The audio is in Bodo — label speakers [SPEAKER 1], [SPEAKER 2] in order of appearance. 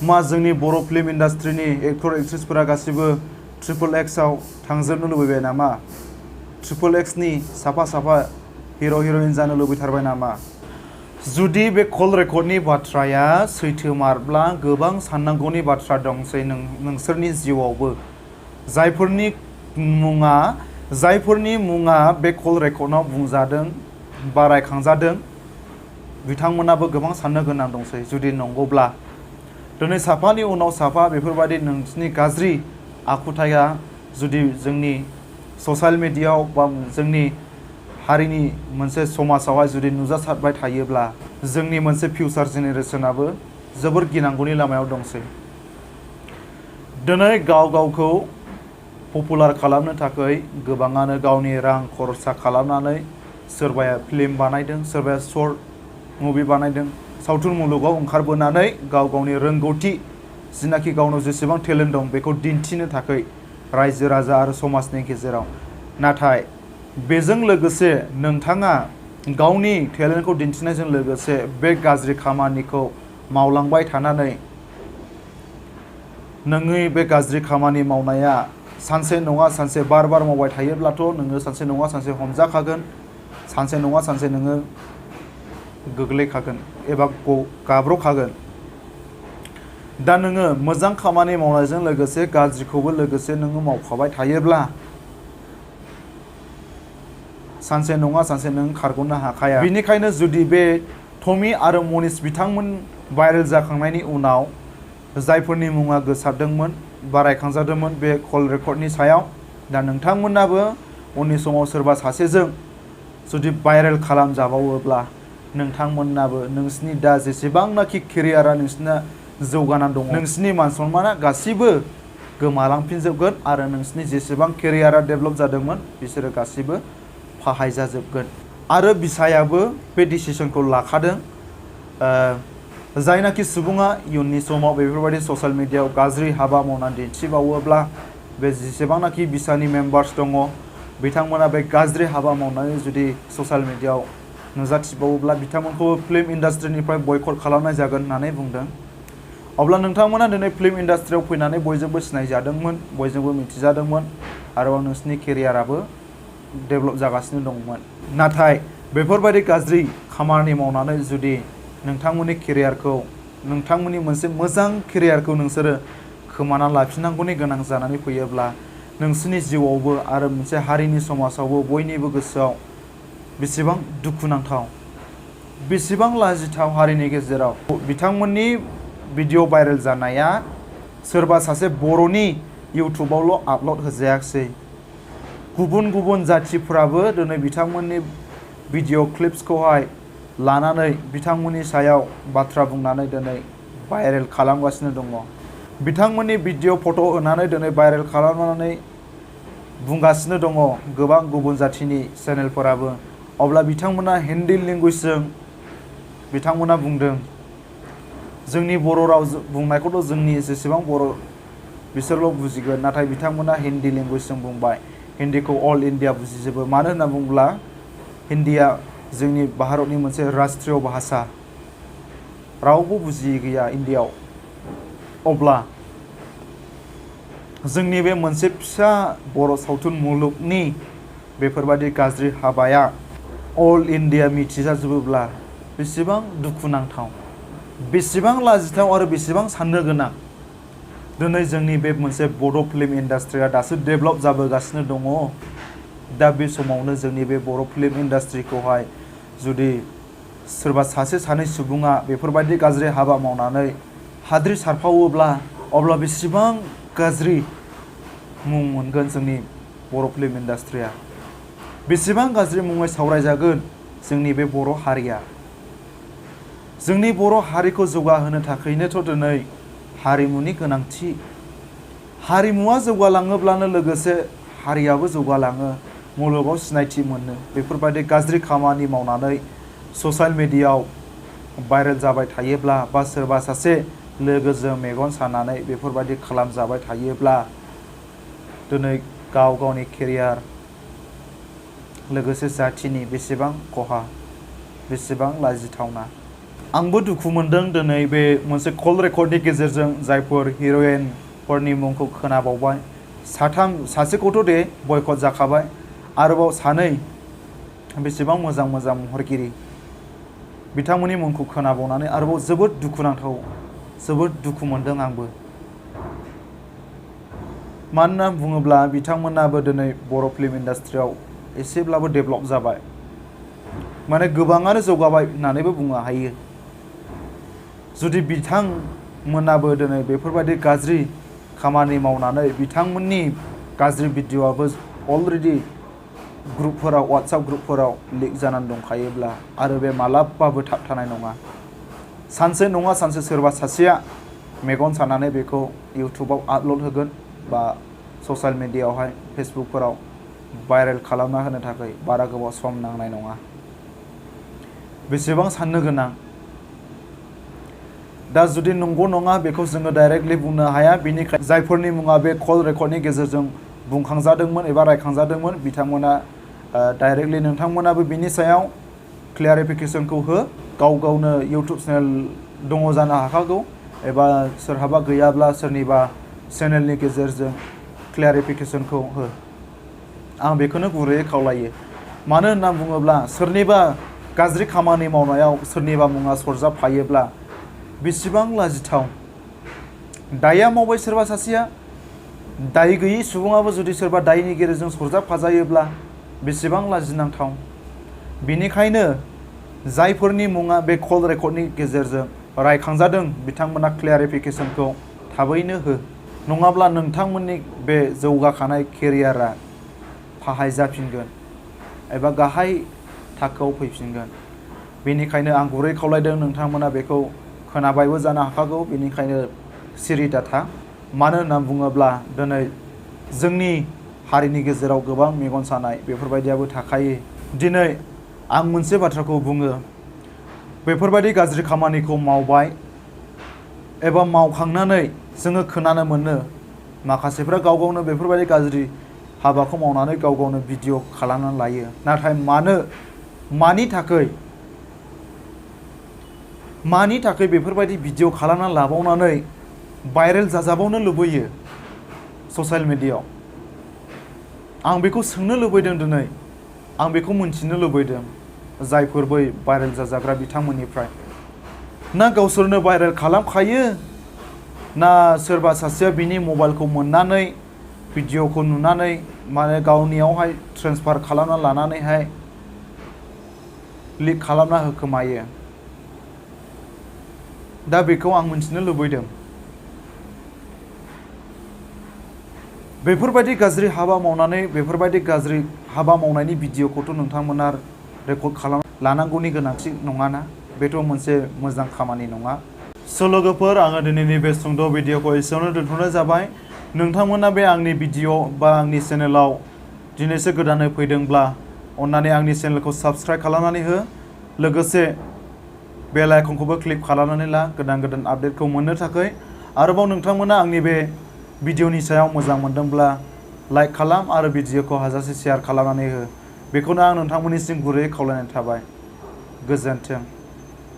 [SPEAKER 1] मा जोंनि बर' फिल्म इन्डास्ट्रिनि एक्टर एक्ट्रेसफोरा गासिबो ट्रिपल एक्सआव थांजोबनो लुबैबाय नामा? ट्रिपल एक्सनि साफा साफा हिर' हिर'इन जानो लुबैथारबाय नामा? जुदि बे कल रेकर्डनि बाथ्राया सैथोमारब्ला गोबां साननांगौनि बाथ्रा दंसै नोंसोरनि जिउआवबो। जायफोरनि मुङा बे कल रेकर्डआव बुंजादों बा रायखांजादों बिथांमोनाबो गोबां साननो गोनां दंसै जुदि नंगौब्ला। दिनै साफानि उनाव साफा बेफोरबायदि नोंसिनि गाज्रि आखुथाया जुदि जोंनि ससियेल मिडियायाव बा जोंनि हारिनि मोनसे समाजावहाय जुदि नुजासारबाय थायोब्ला जोंनि मोनसे फिउचार जेनेरेसनाबो जोबोर गिनांगौनि लामायाव दंसै। दिनै गावखौ पपुलार खालामनो थाखाय गोबाङानो गावनि रां खरसा खालामनानै सोरबाया फिल्म बानायदों, सोरबाया शर्ट मुभि बानायदों, सावथुन मुलुगाव ओंखारबोनानै गावनि रोंगौथि जिनाखि गावनाव जेसेबां टेलेन्ट दं बेखौ दिन्थिनो थाखाय रायजो राजा आरो समाजनि गेजेराव। नाथाय बेजों लोगोसे नोंथाङा गावनि टेलेन्टखौ दिन्थिनायजों लोगोसे बे गाज्रि खामानिखौ मावलांबाय थानानै नोंनि बे गाज्रि खामानि मावनाया सानसे नङा सानसे बार मावबाय थायोब्लाथ' नोङो सानसे नङा सानसे हमजाखागोन, सानसे नङा सानसे नोङो गोग्लैखागोन एबा गाब्र'खागोन। दा नोङो मोजां खामानि मावनायजों लोगोसे गाज्रिखौबो लोगोसे नोङो मावफाबाय थायोब्ला सानसे नङा सानसे नों खारग'नो हाखाया। बेनिखायनो जुदि बे टमी आरो मनीष बिथांमोन भाइरेल जाखांनायनि उनाव जायफोरनि मुङा गोसारदोंमोन बा रायखांजादोंमोन बे कल रेकर्डनि सायाव, दा नोंथांमोनाबो उननि समाव सोरबा सासेजों जुदि भाइरेल खालामजाबावोब्ला नोंथांमोनाबो नोंसिनि दा जेसेबांनाखि केरियारा नोंसिना जौगानानै दङ नोंसिनि मान सन्माना गासिबो गोमालांफिनजोबगोन आरो नोंसिनि जेसेबां केरियारा डेभेलप जादोंमोन बिसोरो गासिबो फाहाय जाजोबगोन। आरो बिसायाबो बे डिसिसनखौ लाखादों। जायनाखि सुबुङा इयुननि समाव बेफोरबायदि ससियेल मिडियायाव गाज्रि हाबा मावनानै दिन्थिबावोब्ला बे जेसेबांनाखि बिसानि मेम्बार्स दङ बिथांमोना बे गाज्रि हाबा मावनानै जुदि ससियेल मिडियायाव नुजाथिबावोब्ला बिथांमोनखौ फिल्म इन्डास्ट्रिनिफ्राय बयकट खालामनाय जागोन होननानै बुंदों। अब्ला नोंथांमोना दिनै फिल्म इन्डास्ट्रियाव फैनानै बयजोंबो सिनायजादोंमोन, बयजोंबो मिथिजादोंमोन, आरोबाव नोंसिनि केरियाराबो डेभेलप जागासिनो दंमोन। नाथाय बेफोरबायदि गाज्रि खामानि मावनानै जुदि नोंथांमोननि केरियारखौ, नोंथांमोननि मोनसे मोजां केरियारखौ नोंसोरो खोमाना लाफिननांगौनि गोनां जानानै फैयोब्ला नोंसिनि जिउआवबो आरो मोनसे हारिनि समाजावबो बयनिबो गोसोआव बेसेबां दुखुनांथाव, बेसेबां लाजिथाव हारिनि गेजेराव बिथांमोननि भिडिअ भाइरेल जानाया सोरबा सासे बर'नि इउटुबावल' आपल'ड होजायाखिसै। गुबुन जाथिफ्राबो दिनै बिथांमोननि भिडिअ क्लिप्सखौहाय लानानै बिथांमोननि सायाव बाथ्रा बुंनानै दिनै भाइरेल खालामगासिनो दङ। बिथांमोननि भिडिअ फट' होनानै दिनै भाइरेल खालामनानै बुंगासिनो दङ गोबां गुबुन जाथिनि चेनेलफोराबो। अब्ला बिथांमोना हिन्दी लेंगुवेजजों बिथांमोना बुंदों जोंनि बर' राव बुंनायखौथ' जोंनि जेसेबां बर' बिसोरल' बुजिगोन, नाथाय बिथांमोना हिन्दी लेंगुवेजजों बुंबाय। हिन्दीखौ अल इन्डिया बुजिजोबो, मानो होनना बुङोब्ला हिन्दीया जोंनि भारतनि मोनसे राष्ट्रीय भाषा, रावबो बुजियै गैया इन्डियायाव। अब्ला जोंनि बे मोनसे फिसा बर' सावथुन मुलुगनि बेफोरबायदि गाज्रि हाबाया अल इन्डिया मिथिजाजोबोब्ला बेसेबां दुखुनांथाव, बेसेबां लाजिथाव आरो बेसेबां साननो गोनां। दिनै जोंनि बे मोनसे बड' फिल्म इन्डास्ट्रिया दासो डेभेलप जाबोगासिनो दङ। दा बे समावनो जोंनि बे बर' फिल्म इन्डास्ट्रिखौहाय जुदि सोरबा सासे सानै सुबुङा बेफोरबायदि गाज्रि हाबा मावनानै हाद्रि सारफावोब्ला अब्ला बेसेबां गाज्रि मुं मोनगोन जोंनि बर' फिल्म इन्डास्ट्रिया, बेसेबां गाज्रि मुङै सावरायजागोन जोंनि बे बर' हारिया। जोंनि बर' हारिखौ जौगाहोनो थाखायनोथ' दिनै हारिमुनि गोनांथि। हारिमुवा जौगालाङोब्लानो लोगोसे हारियाबो जौगालाङो, मुलुगाव सिनायथि मोनो। बेफोरबायदि गाज्रि खामानि मावनानै ससियेल मिडियायाव भाइरेल जाबाय थायोब्ला बा सोरबा सासे लोगोजों मेगन सानानै बेफोरबायदि खालामजाबाय थायोब्ला दिनै गावनि केरियार लोगोसे जाथिनि बेसेबां खहा, बेसेबां लाजिथावना। आंबो दुखु मोनदों दिनै बे मोनसे कल रेकर्डनि गेजेरजों जायफोर हिर'इनफोरनि मुंखौ खोनाबावबाय सासेखौथ' दे बयकट जाखाबाय आरोबाव सानै बेसेबां मोजां मोजां महरगिरि बिथांमोननि मुंखौ खोनाबावनानै आरोबाव जोबोद दुखुनांथाव जोबोद दुखु मोनदों आंबो मानोना बुङोब्ला बिथांमोनाबो दिनै बर' फिल्म इन्डास्ट्रियाव एसेब्लाबो डेभेलप जाबाय माने गोबाङानो जौगाबाय होननानैबो बुंनो हायो जुदि बिथांमोनाबो दिनै बेफोरबायदि गाज्रि खामानि मावनानै बिथांमोननि गाज्रि भिडिअ'आबो अलरेडि ग्रुपफोराव वाट्सएप ग्रुपफोराव लिक जानानै दंखायोब्ला आरो बे मालाबाबो थाबथानाय नङा सानसे नङा सानसे सोरबा सासेया मेगन सानानै बेखौ इउटुबाव आपल'ड होगोन बा ससियेल मिडियायावहाय फेसबुकफोराव भाइरेल खालामना होनो थाखाय बारा गोबाव सम नांनाय नङा बेसेबां साननो गोनां दा जुदि नंगौ नङा बेखौ जोङो डाइरेक्टलि बुंनो हाया बेनिखायनो जायफोरनि मुङा बे कल रेकर्डनि गेजेरजों बुंखांजादोंमोन एबा रायखांजादोंमोन बिथांमोना डाइरेक्टलि नोंथांमोनाबो बिनि सायाव क्लियारिफिकेसनखौ हो गाव गावनो इउटुब चेनेल दङ जानो हाखागौ एबा सोरहाबा गैयाब्ला सोरनिबा चेनेलनि गेजेरजों क्लियारिफिकेसनखौ हो आं बेखौनो गुरैयै खावलायो मानो होनना बुङोब्ला सोरनिबा गाज्रि खामानि मावनायाव सोरनिबा मुङा सरजाबफायोब्ला बेसेबां लाजिथाव दाया मावबाय सोरबा सासेया दाय गैयै सुबुङाबो जुदि सोरबा दायनि गेजेरजों सरजाबफाजायोब्ला बेसेबां लाजिनांथाव बेनिखायनो जायफोरनि मुङा बे कल रेकर्डनि गेजेरजों रायखांजादों बिथांमोना क्लियारिफिकेसनखौ थाबैनो हो नङाब्ला नोंथांमोननि बे जौगाखानाय केरियारा फाहाय जाफिनगोन एबा गाहाय थाखोआव फैफिनगोन बेनिखायनो आं गुरै खावलायदों नोंथांमोना बेखौ खोनाबायबो जानो हाखागौ बेनिखायनो सिरि दाथा मानो होनना बुङोब्ला दिनै जोंनि हारिनि गेजेराव गोबां मेगन सानाय बेफोरबायदियाबो थाखायो दिनै आं मोनसे बाथ्राखौ बुङो बेफोरबायदि गाज्रि खामानिखौ मावबाय एबा मावखांनानै जोङो खोनानो मोनो माखासेफ्रा गाव गावनो बेफोरबायदि गाज्रि हाबाखौ मावनानै गाव गावनो भिडिअ खालामनानै लायो नाथाय मानि थाखाय बेफोरबायदि भिडिअ खालामनानै लाबावनानै भाइरेल जाजाबावनो लुबैयो ससियेल मिडियायाव आं बेखौ सोंनो लुबैदों दिनै आं बेखौ मोनथिनो लुबैदों जायफोर बै भाइरेल जाजाग्रा बिथांमोननिफ्राय ना गावसोरनो भाइरेल खालामखायो ना सोरबा सासेया बिनि मबाइलखौ मोननानै भिडिअखौ नुनानै माने गावनियावहाय ट्रेन्सफार खालामना लानानैहाय लिक खालामना होखोमायो दा बेखौ आं मिथिनो लुबैदों बेफोरबायदि गाज्रि हाबा मावनानै बेफोरबायदि गाज्रि हाबा मावनायनि भिडिअखौथ' नोंथांमोना रेकर्ड खालाम लानांगौनि गोनांथि नङाना बेथ' मोनसे मोजां खामानि नङा स' लोगोफोर आङो दिनैनि बे सुंद' भिडिअखौ एसेयावनो दोनथ'नाय जाबाय नोंथांमोना बे आंनि भिडिअ बा आंनि चेनेलाव दिनैसो गोदानै फैदोंब्ला अन्नानै आंनि चेनेलखौ साबस्क्राइब खालामनानै हो लोगोसे बेल आइकनखौबो क्लिक खालामनानै ला गोदान गोदान आपडेटखौ मोननो थाखाय आरोबाव नोंथांमोना आंनि बे भिडिअनि सायाव मोजां मोनदोंब्ला लाइक खालाम आरो भिडिअखौ हाजासे शेयार खालामनानै हो बेखौनो आं नोंथांमोननिसिम गुरैयै खावलायनाय थाबाय गोजोन्थों।